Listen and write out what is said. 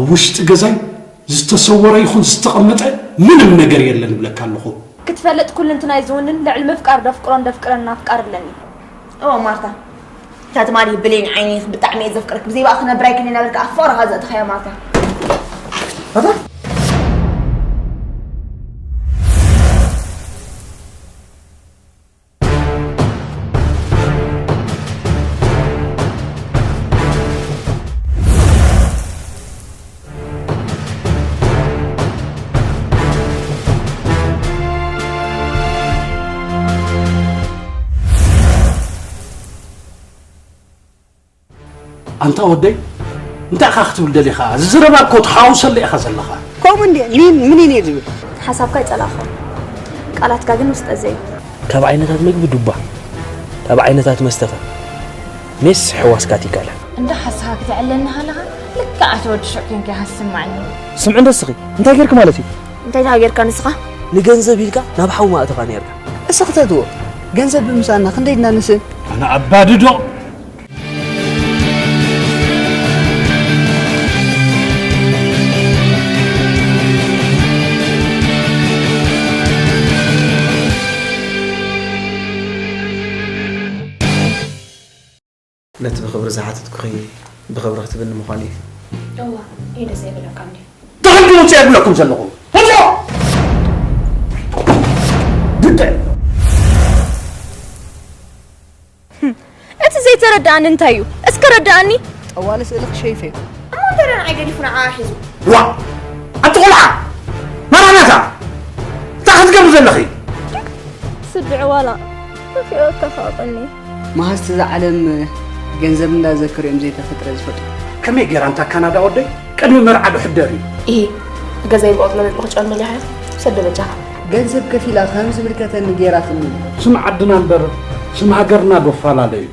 ውሽጢ ገዛይ ዝተሰወረ ይኹን ዝተቐመጠ ምንም ነገር የለን እብለካ ኣለኹ። ክትፈልጥ ኩልንትናይ ዝውንን ልዕሊ ምፍቃር ደፍቅሮን ደፍቅረን ኣፍቃር ኣለኒ። እወ ማርታ፣ እታ ትማሊ ብሌን ዓይኒ ብጣዕሚ እየ ዘፍቅረክ፣ ብዘይ ብኣ ክነብር ኣይክእልን እናበልካ ኣብ ፍቕርኻ ዘእተኻያ ማርታ። ኣንታ ወደይ፣ እንታይ ኢኻ ክትብል ደሊኻ? እዚ ዘረባ እኮ ትሓውሰሉ ኢኻ ዘለኻ። ከምኡ እንዴ? ምን ምን እኔ ዝብል ሓሳብካ ይጸላእኻ። ቃላትካ ግን ውስጠ ዘዩ። ካብ ዓይነታት መግቢ ዱባ፣ ካብ ዓይነታት መስተኸ ሜስ ሕዋስካ ትይካላ። እንዳ ሓሳኻ ክተዕለኒ ሃለኻ ልክዕ ኣቲ ወዲ ሹዕ ኮንካ ኢኻ ትስማዓኒ። ስምዒ እንዶ እስኺ እንታይ ጌርኪ ማለት እዩ? እንታይ ደኣ ጌርካ ንስኻ? ንገንዘብ ኢልካ ናብ ሓው ምኣእተኻ ኔርካ። እስኺ ተትዎ ገንዘብ ብምሳና ክንደይ ድና ንስእን? ኣነ ኣባድዶ ነቲ ብኽብሪ ዝሓተትኩኺ ብኽብሪ ክትብኒ ምዃኑ እዩ። እወ፣ ኢደ ዘይብለካ እንድዩ። ተቐዲሙ ውፅእ የብለኩም ዘለኹ። ውፅኦ! ግደ! እቲ ዘይተረድኣኒ እንታይ እዩ? እስከ ረድኣኒ። ጠዋሊ ስእልኺ ሸይፈ። እሞ እንተ ደኣ ንዓይ ገዲፉ ንዓኣ ሒዙ? ዋ! ኣቲ ቖልዓ! ማራናታ! እንታይ ክትገብሪ ዘለኺ? ስድዕ ዋላ ጠፊኦካ ከቕጠኒ። መሃዝቲ እዛ ዓለም ገንዘብ እንዳዘከሩ እዮም ዘይተፈጥረ ዝፈጥሩ። ከመይ ገይራ እንታ ካናዳ ወደይ ቅድሚ መርዓ ዶ ሕደር እዩ? ኢሂ ገዛይ ብቆጽሎ ነጥቢ ክጨልመልያ ሃያ ሰደ በጃኻ። ገንዘብ ከፊላ ከም ዝምልከተኒ ገይራትኒ። ስም ዓድና እምበር ስም ሃገርና ዶ ፈላለ እዩ?